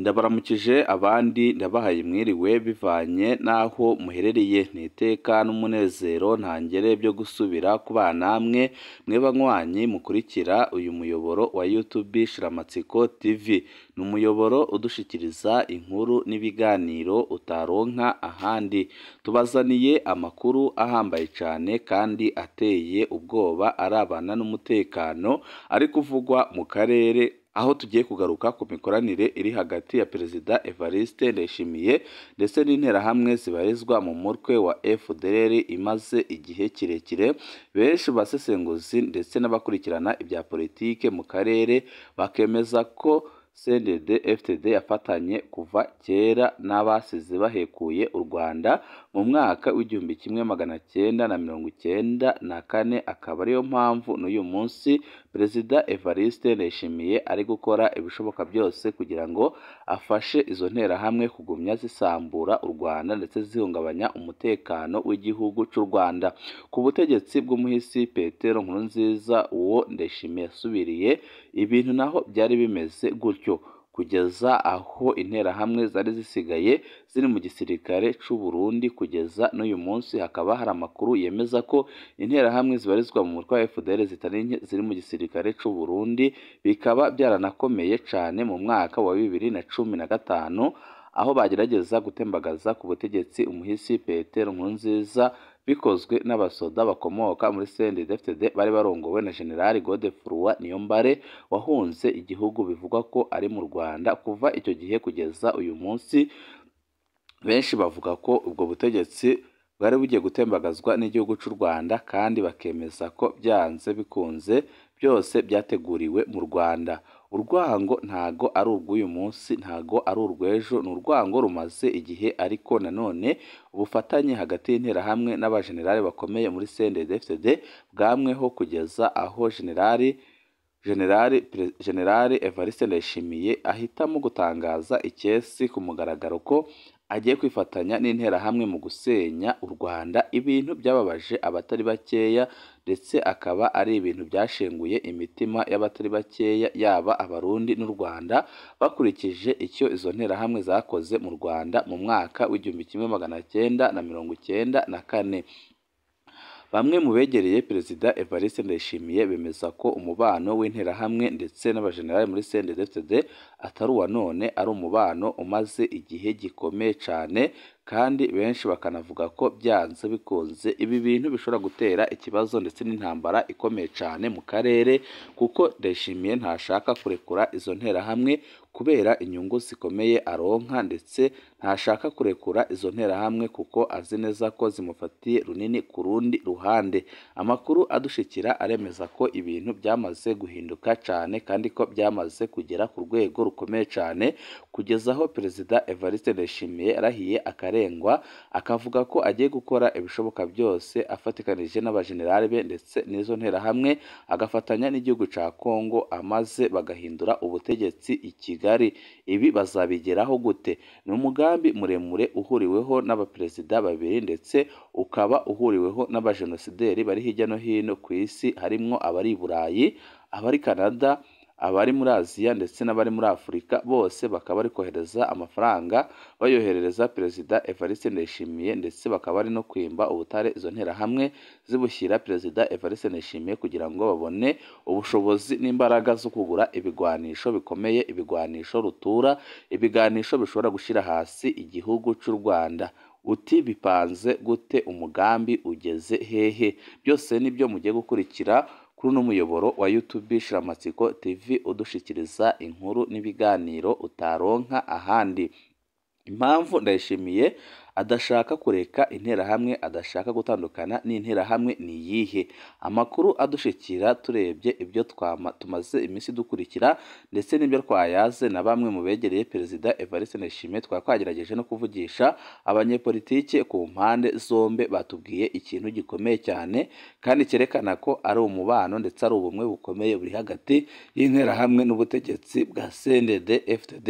Ndabaramukije abandi ndabahaye mwiriwe bivanye n'aho muherereye, ni iteka n'umunezero ntangere byo gusubira kubana namwe mwe banywanyi mukurikira uyu muyoboro wa YouTube Shiramatsiko TV. Ni umuyoboro udushikiriza inkuru n'ibiganiro utaronka ahandi. Tubazaniye amakuru ahambaye cyane kandi ateye ubwoba arabana n'umutekano ari kuvugwa mu karere, aho tugiye kugaruka ku mikoranire iri hagati ya Perezida Evariste Ndayishimiye ndetse n'interahamwe zibarizwa mu mutwe wa FDLR imaze igihe kirekire. Benshi basesenguzi ndetse n'abakurikirana ibya politike mu karere bakemeza ko CNDD FDD yafatanye kuva kera n'abasize bahekuye u Rwanda mu mwaka w'1994, akaba ariyo mpamvu n'uyu munsi Perezida Evariste Ndayishimiye ari gukora ibishoboka byose kugira ngo afashe izo nterahamwe kugumya zisambura u Rwanda ndetse zihungabanya umutekano w'igihugu cy'u Rwanda. Ku butegetsi bw'umuhisi Petero Nkurunziza, uwo Ndayishimiye yasubiriye, ibintu naho byari bimeze gutyo kugeza aho interahamwe zari zisigaye ziri mu gisirikare cy'u Burundi. Kugeza n'uyu munsi hakaba hari amakuru yemeza ko interahamwe zibarizwa mu mutwe wa FDLR zitari nke ziri mu gisirikare cy'u Burundi, bikaba byaranakomeye cyane mu mwaka wa 2015 aho bagerageza gutembagaza ku butegetsi umuhisi Petero Nkurunziza bikozwe n'abasoda bakomoka muri CNDD-FDD bari barongowe na General Godefroid Niyombare wahunze igihugu, bivugwa ko ari mu Rwanda kuva icyo gihe kugeza uyu munsi. Benshi bavuga ko ubwo butegetsi bwari bugiye gutembagazwa n'igihugu cy'u Rwanda, kandi bakemeza ko byanze bikunze byose byateguriwe mu Rwanda. Urwango ntago ari urw'uyu munsi, ntago ari urw'ejo, ni urwango rumaze igihe, ariko nanone ubufatanye hagati y'interahamwe n'abajenerali bakomeye muri CNDD-FDD bwamweho kugeza aho General Evariste Ndayishimiye ahitamo gutangaza ikesi ku mugaragaro ko agiye kwifatanya n'interahamwe mu gusenya u Rwanda, ibintu byababaje abatari bakeya ndetse akaba ari ibintu byashenguye imitima y'abatari bakeya, yaba Abarundi n'u Rwanda, bakurikije icyo izo nterahamwe zakoze mu Rwanda mu mwaka w'1994. Bamwe mu begereye Perezida Evariste Ndayishimiye bemeza ko umubano w'interahamwe ndetse n'abajenerali muri CNDD-FDD atari uwa none, ari umubano umaze igihe gikomeye cyane, kandi benshi bakanavuga ko byanze bikunze ibi bintu bishobora gutera ikibazo ndetse n'intambara ikomeye cyane mu karere, kuko Ndayishimiye ntashaka kurekura izo nterahamwe kubera inyungu zikomeye aronka, ndetse ntashaka kurekura izo nterahamwe kuko azi neza ko zimufatiye runini ku rundi ruhande. Amakuru adushikira aremeza ko ibintu byamaze guhinduka cyane kandi ko byamaze kugera ku rwego rukomeye cyane, kugeza aho Perezida Evariste Ndayishimiye yarahiye akarengwa, akavuga ko agiye gukora ibishoboka byose afatikanije n'abajenerali be ndetse n'izo nterahamwe, agafatanya n'igihugu cya Kongo, amaze bagahindura ubutegetsi i Kigali. Ibi bazabigeraho gute? Ni umugambi muremure uhuriweho n'abaperezida babiri ndetse ukaba uhuriweho n'abajenosideri bari hirya no hino ku isi, harimwo abari i Burayi, abari Canada, abari muri Aziya ndetse n'abari muri Afurika, bose bakaba bari kohereza amafaranga bayoherereza Perezida Evariste Ndayishimiye, ndetse bakaba bari no kwimba ubutare izo nterahamwe zibushyira Perezida Evariste Ndayishimiye kugira ngo babone ubushobozi n'imbaraga zo kugura ibigwanisho bikomeye, ibigwanisho rutura, ibiganisho bishobora gushyira hasi igihugu cy'u Rwanda. Uti bipanze gute? Umugambi ugeze hehe? Byose nibyo mugiye gukurikira kuri uno muyoboro wa YouTube Shiramatsiko TV udushikiriza inkuru n'ibiganiro utaronka ahandi. Impamvu Ndayishimiye adashaka kureka interahamwe, adashaka gutandukana n'interahamwe ni iyihe? Amakuru adushikira turebye ibyo tumaze iminsi dukurikira ndetse n'ibyo twayaze na bamwe mu begereye Perezida Evariste Ndayishimiye, twaba twagerageje no kuvugisha abanyepolitike ku mpande zombi, batubwiye ikintu gikomeye cyane kandi cyerekana ko ari umubano ndetse ari ubumwe bukomeye buri hagati y'interahamwe n'ubutegetsi bwa CNDD FDD.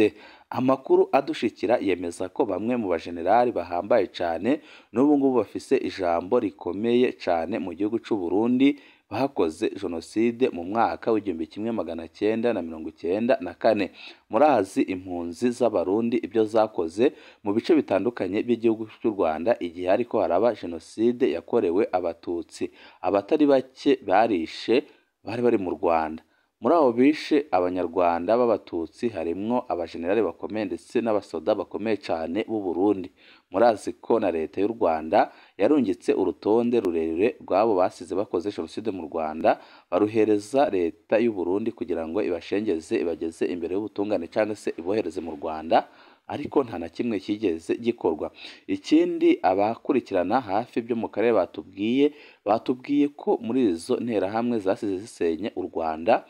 Amakuru adushikira yemeza ko bamwe mu bajenerali bahambaye cyane n'ubu ngubu bafise ijambo rikomeye cyane mu gihugu cy'u Burundi bakoze jenoside mu mwaka w'1994. Murazi impunzi z'Abarundi ibyo zakoze mu bice bitandukanye by'igihugu cy'u Rwanda igihe ariko haraba jenoside yakorewe Abatutsi. Abatari bake barishe bari bari mu Rwanda. Muri abo bishe Abanyarwanda b'Abatutsi harimwo abajenerali bakomeye ndetse n'abasoda bakomeye cyane b'u Burundi. Murazi ko na leta y'u Rwanda yarungitse urutonde rurerure rw'abo basize bakoze jenoside mu Rwanda, baruhereza leta y'u Burundi kugira ngo ibashengeze, ibageze imbere y'ubutungane cyangwa se ibohereze mu Rwanda, ariko nta na kimwe kigeze gikorwa. Ikindi abakurikirana hafi byo mu karere batubwiye ko muri izo nterahamwe zasize zisenye u Rwanda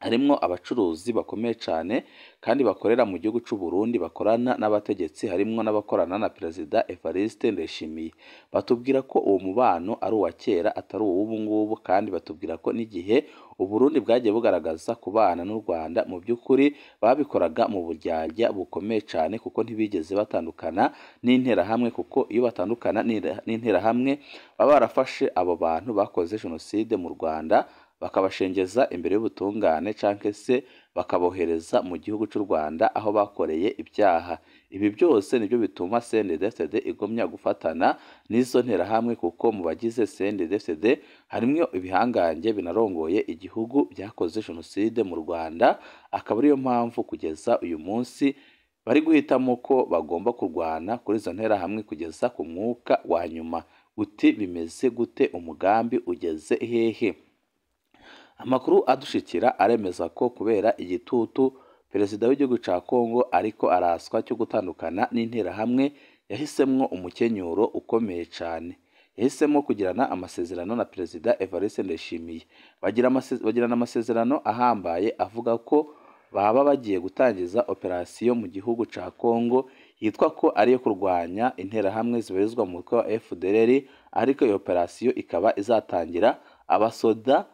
harimwo abacuruzi bakomeye cyane kandi bakorera mu gihugu cy'u Burundi, bakorana n'abategetsi, harimwo n'abakorana na Perezida Evariste Ndayishimiye. Batubwira ko uwo mubano ari uwa kera atari uw'ubu ngubu, kandi batubwira ko n'igihe u Burundi bwagiye bugaragaza kubana n'u Rwanda mu by'ukuri babikoraga mu buryarya bukomeye cyane, kuko ntibigeze batandukana n'interahamwe, kuko iyo batandukana n'interahamwe baba barafashe abo bantu bakoze jenoside mu Rwanda bakabashengeza imbere y'ubutungane cyangwa se bakabohereza mu gihugu cy'u Rwanda aho bakoreye ibyaha. Ibi byose nibyo bituma CNDD-FDD igumya gufatana n'izo nterahamwe, kuko mu bagize CNDD-FDD harimwo ibihangange binarongoye igihugu byakoze jenoside mu Rwanda, akaba ariyo mpamvu kugeza uyu munsi bari guhitamo ko bagomba kurwana kuri izo nterahamwe kugeza ku mwuka wa nyuma. Uti bimeze gute? Umugambi ugeze hehe? Amakuru adushikira aremeza ko kubera igitutu perezida w'igihugu cya Kongo ariko araswa cyo gutandukana n'interahamwe, yahisemwo umukenyuro ukomeye cyane. Yahisemo kugirana amasezerano na Perezida Evariste Ndayishimiye. Bagirana amasezerano ahambaye avuga ko baba bagiye gutangiza operasiyo mu gihugu cya Kongo yitwa ko ariyo kurwanya interahamwe zibarizwa mu mutwe wa FDLR, ariko iyo operasiyo ikaba izatangira abasoda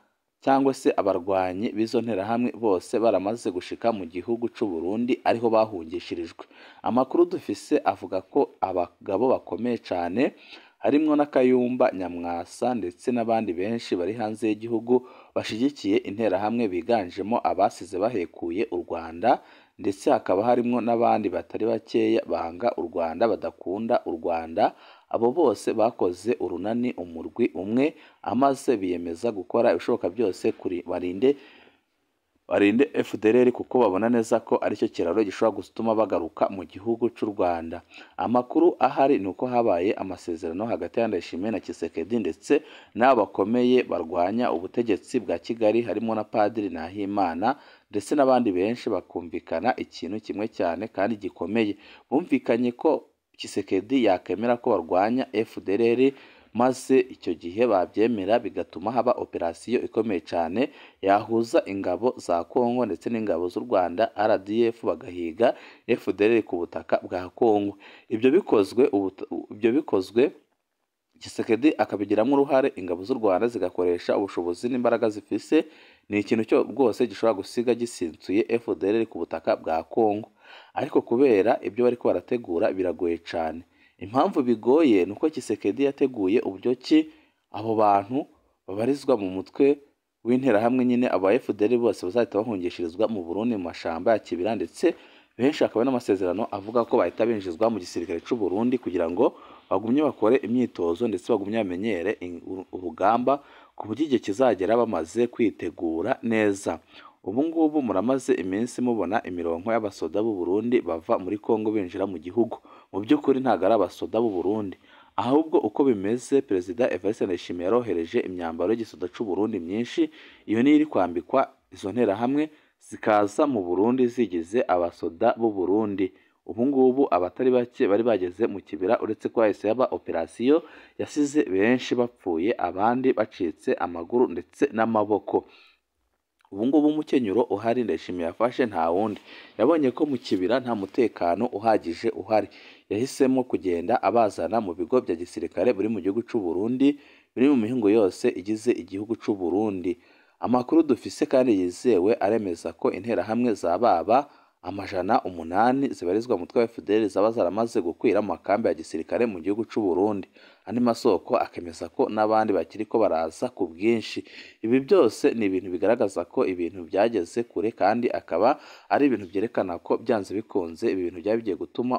cyangwa se abarwanyi b'izo nterahamwe bose baramaze gushika mu gihugu cy'u Burundi ariho bahungishirijwe. Amakuru dufise avuga ko abagabo bakomeye cyane harimwo na Kayumba Nyamwasa ndetse n'abandi benshi bari hanze y'igihugu bashigikiye interahamwe, biganjemo abasize bahekuye u Rwanda, ndetse hakaba harimwo n'abandi batari bakeya banga u Rwanda, badakunda u Rwanda. Abo bose bakoze urunani umurwi umwe, amaze biyemeza gukora ibishoboka byose kuri barinde FDLR, kuko babona neza ko aricyo kiraro gishobora gutuma bagaruka mu gihugu cy'u Rwanda. Amakuru ahari ni uko habaye amasezerano hagati ya Ndayishimiye na Tshisekedi ndetse n'abo bakomeye barwanya ubutegetsi bwa Kigali, harimo na Padiri Nahimana ndetse n'abandi benshi, bakumvikana ikintu kimwe cyane kandi gikomeye. Bumvikanye ko Tshisekedi yakemera ko barwanya FDLR, maze icyo gihe babyemera bigatuma haba operasiyo ikomeye cyane yahuza ingabo za Kongo ndetse n'ingabo z'u Rwanda RDF, bagahiga FDLR ku butaka bwa Kongo. Ibyo bikozwe Tshisekedi akabigiramo uruhare, ingabo z'u Rwanda zigakoresha ubushobozi n'imbaraga zifise, ni ikintu cyo rwose gishobora gusiga gisinsuye FDLR ku butaka bwa Kongo. Ariko kubera ibyo bari ko barategura biragoye cyane. Impamvu bigoye ni uko Tshisekedi yateguye uburyo ki abo bantu babarizwa mu mutwe w'interahamwe nyine aba FDLR bose bazahita bahungishirizwa mu Burundi mu mashamba ya Kibira, ndetse benshi hakaba n'amasezerano avuga ko bahita binjizwa mu gisirikare cy'u Burundi kugira ngo bagumye bakore imyitozo ndetse bagumye bamenyere urugamba, ku buryo igihe kizagera bamaze kwitegura neza. Ubu ngubu muramaze iminsi mubona imirongo y'abasoda b'u Burundi bava muri Kongo binjira mu gihugu. Mu by'ukuri ntabwo ari abasoda b'u Burundi, ahubwo uko bimeze Perezida Evariste Ndayishimiye yarohereje imyambaro y'igisoda cy'u Burundi myinshi, iyo niyo iri kwambikwa izo nterahamwe zikaza mu Burundi zigize abasoda b'u Burundi. Ubu ngubu abatari bake bari bageze mu Kibira, uretse ko hahise haba operasiyo yasize benshi bapfuye, abandi bacitse amaguru ndetse n'amaboko. Ubu ngubu umukenyuro uhari Ndayishimiye yafashe nta wundi. Yabonye ko mu Kibira nta mutekano uhagije uhari, yahisemo kugenda abazana mu bigo bya gisirikare biri mu gihugu cy'u Burundi, biri mu mihingo yose igize igihugu cy'u Burundi. Amakuru dufise kandi yizewe aremeza ko interahamwe za baba 800 zibarizwa mu mutwe wa FDLR zaba zaramaze gukwira mu makambi ya gisirikare mu gihugu cy'u Burundi. Andi masoko akemeza ko n'abandi bakiri ko baraza ku bwinshi. Ibi byose ni ibintu bigaragaza ko ibintu byageze kure, kandi akaba ari ibintu byerekana ko byanze bikunze ibi bintu byaba bigiye gutuma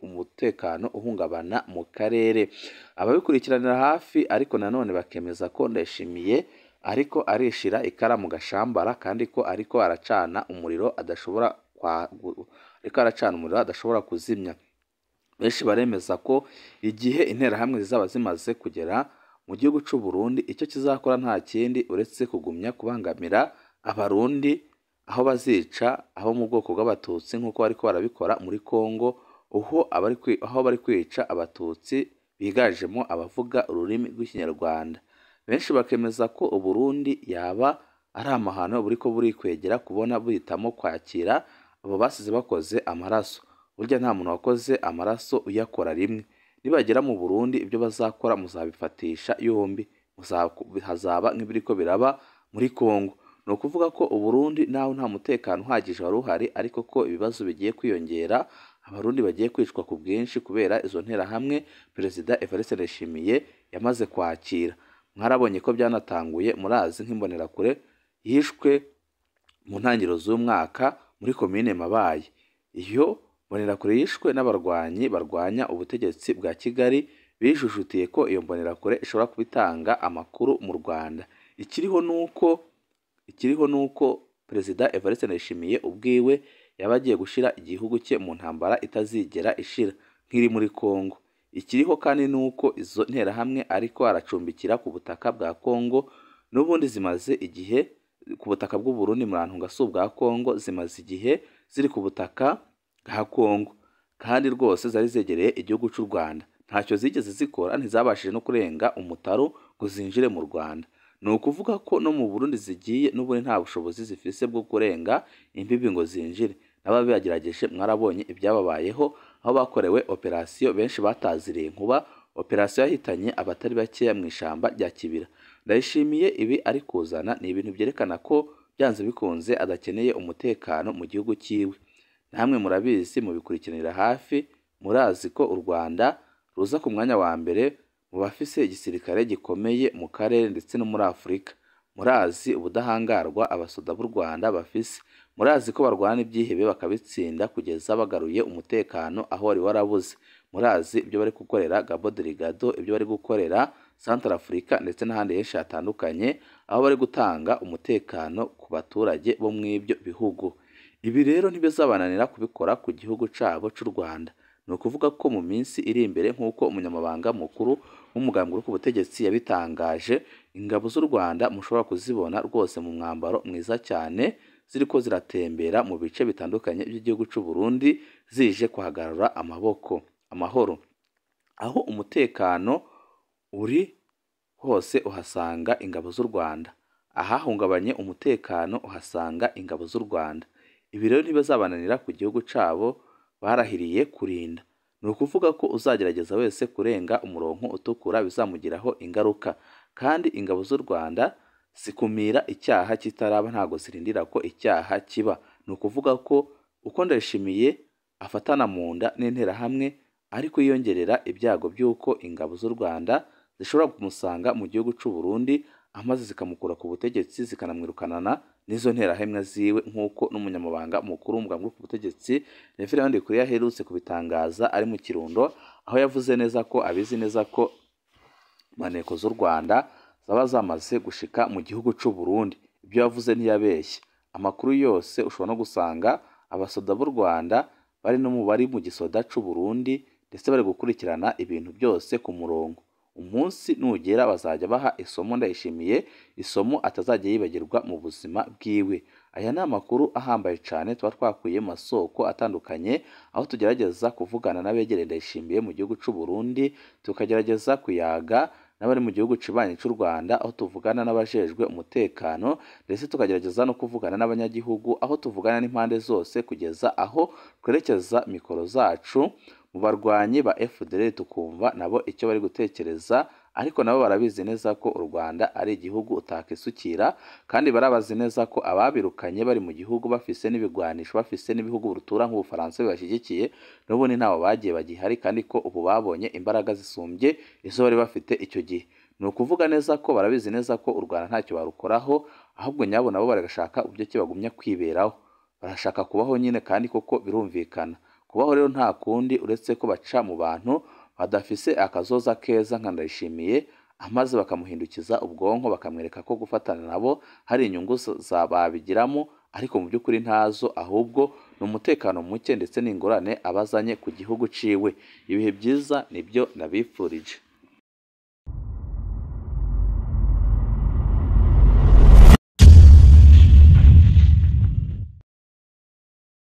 umutekano uhungabana mu karere. Ababikurikiranira hafi ariko nanone bakemeza ko Ndayishimiye ariko arishira ikara mu gashambara, kandi ko ariko aracana umuriro adashobora ariko aracana umuriro adashobora kuzimya. Benshi baremeza ko igihe interahamwe zizaba zimaze kugera mu gihugu cy'u Burundi, icyo kizakora nta kindi uretse kugumya kubangamira Abarundi, aho bazica abo mu bwoko bw'Abatutsi nk'uko bariko barabikora muri Kongo, aho bari kwica Abatutsi biganjemo abavuga ururimi rw'Ikinyarwanda. Benshi bakemeza ko Uburundi yaba ari amahano buriko burikwegera kubona buhitamo kwakira abo basize bakoze amaraso. Burya nta muntu wakoze amaraso uyakora rimwe. Nibagera mu Burundi ibyo bazakora muzabifatisha yombi, hazaba nk'ibiriko biraba muri Kongo. Ni ukuvuga ko Uburundi naho nta mutekano uhagije wari uhari, ariko ko ibibazo bigiye kwiyongera, Abarundi bagiye kwicwa ku bwinshi kubera izo nterahamwe Perezida Evariste Ndayishimiye yamaze kwakira. Mwarabonye ko byanatanguye, murazi nk'imbonerakure yishwe mu ntangiriro z'umwaka muri komine Mabayi. Iyo mbonerakure yishwe n'abarwanyi barwanya ubutegetsi bwa Kigali, bijujutiye ko iyo mbonerakure ishobora kubitanga amakuru mu Rwanda. Ikiriho nuko Perezida Evariste Ndayishimiye ubwiwe yaba agiye gushira igihugu cye mu ntambara itazigera ishira nk'iri muri Kongo. Ikiriho kandi nuko izo nterahamwe ariko aracumbikira ku butaka bwa Kongo, n'ubundi zimaze igihe ku butaka bw'u Burundi, murantunga si ubwa Kongo, zimaze igihe ziri ku butaka bwa Kongo, kandi rwose zari zegereye igihugu cy'u Rwanda. Ntacyo zigeze zikora, ntizabashije no kurenga umutaru ngo zinjire mu Rwanda. Ni ukuvuga ko no mu Burundi zigiye n'ubundi nta bushobozi zifise bwo kurenga imbibi ngo zinjire. N'ababigerageje mwarabonye ibyababayeho, aho bakorewe operasiyo benshi bataziriye nkuba, operasiyo yahitanye abatari bakeya mu ishamba rya Kibira. Ndayishimiye ibi ari kuzana ni ibintu byerekana ko byanze bikunze adakeneye umutekano mu gihugu cyiwe. Namwe murabizi, mubikurikiranira hafi, murazi ko u Rwanda ruza ku mwanya wa mbere mu bafise igisirikare gikomeye mu karere ndetse no muri Afurika. Murazi ubudahangarwa abasoda b'u Rwanda bafise, murazi ko barwana ibyihebe bakabitsinda kugeza bagaruye umutekano aho wari warabuze. Murazi ibyo bari gukorera Gabo Delgado, ibyo bari gukorera Central Africa ndetse n'ahandi henshi hatandukanye, aho bari gutanga umutekano ku baturage bo mw'ibyo bihugu. Ibi rero ntibizabananira kubikora ku gihugu cabo c'u Rwanda. Ni ukuvuga ko mu minsi iri imbere, nk'uko umunyamabanga mukuru w'umugambwe uri ku butegetsi yabitangaje, ingabo z'u Rwanda mushobora kuzibona rwose mu mwambaro mwiza cyane, ziriko ziratembera mu bice bitandukanye by'igihugu c'u Burundi, zije kuhagarura amahoro. Aho umutekano uri hose uhasanga ingabo z'u Rwanda, ahahungabanye umutekano uhasanga ingabo z'u Rwanda. Ibi rero ntibizabananira ku gihugu cabo barahiriye kurinda. Ni ukuvuga ko uzagerageza wese kurenga umurongo utukura bizamugiraho ingaruka, kandi ingabo z'u Rwanda zikumira icyaha kitaraba, ntago zirindira ko icyaha kiba. Ni ukuvuga ko uko Ndayishimiye afatana mu nda n'interahamwe, ariko yiyongerera ibyago by'uko ingabo z'u Rwanda zishobora kumusanga mu gihugu c'u Burundi, amaze zikamukura ku butegetsi, zikanamwirukanana n'izo nterahamwe ziwe, nk'uko n'umunyamabanga mukuru w'umugambwe ku butegetsi Reverend Ndikuriyo aherutse kubitangaza ari mu Kirundo, aho yavuze neza ko abizi neza ko maneko z'u Rwanda zaba zamaze gushika mu gihugu c'u Burundi. Ibyo yavuze ntiyabeshye. Amakuru yose ushobora no gusanga abasoda b'u Rwanda bari no mu bari mu gisoda c'u Burundi, ndetse bari gukurikirana ibintu byose ku murongo. Umunsi nugera bazajya baha isomo Ndayishimiye, isomo atazajya yibagirwa mu buzima bwiwe. Aya ni amakuru ahambaye cyane tuba twakuye mu masoko atandukanye, aho tugerageza kuvugana n'abegereye Ndayishimiye mu gihugu c'u Burundi, tukagerageza kuyaga n'abari mu gihugu cibanyi c'u Rwanda, aho tuvugana n'abajejwe umutekano, ndetse tukagerageza no kuvugana n'abanyagihugu, aho tuvugana n'impande zose kugeza aho twerekeza mikoro zacu mu barwanyi ba FDL, tukumva nabo icyo bari gutekereza. Ariko nabo barabizi neza ko u Rwanda ari igihugu utakisukira, kandi barabazi neza ko ababirukanye bari mu gihugu bafise n'ibigwanisho, bafise n'ibihugu rutura nk'Ubufaransa bibashyigikiye, n'ubundi ntaho bagiye bagihari, kandi ko ubu babonye imbaraga zisumbye izo bari bafite icyo gihe. Ni ukuvuga neza ko barabizi neza ko u Rwanda ntacyo barukoraho, ahubwo nyabo nabo baragashaka uburyo ki bagumya kwiberaho, barashaka kubaho nyine, kandi koko birumvikana. Kubaho rero nta kundi uretse ko baca mu bantu badafise akazoza keza nka Ndayishimiye, maze bakamuhindukiza ubwonko, bakamwereka ko gufatana nabo hari inyungu za babigiramo, ariko mu by'ukuri ntazo, ahubwo ni umutekano muke ndetse n'ingorane abazanye ku gihugu ciwe. Ibihe byiza nibyo nabifurije.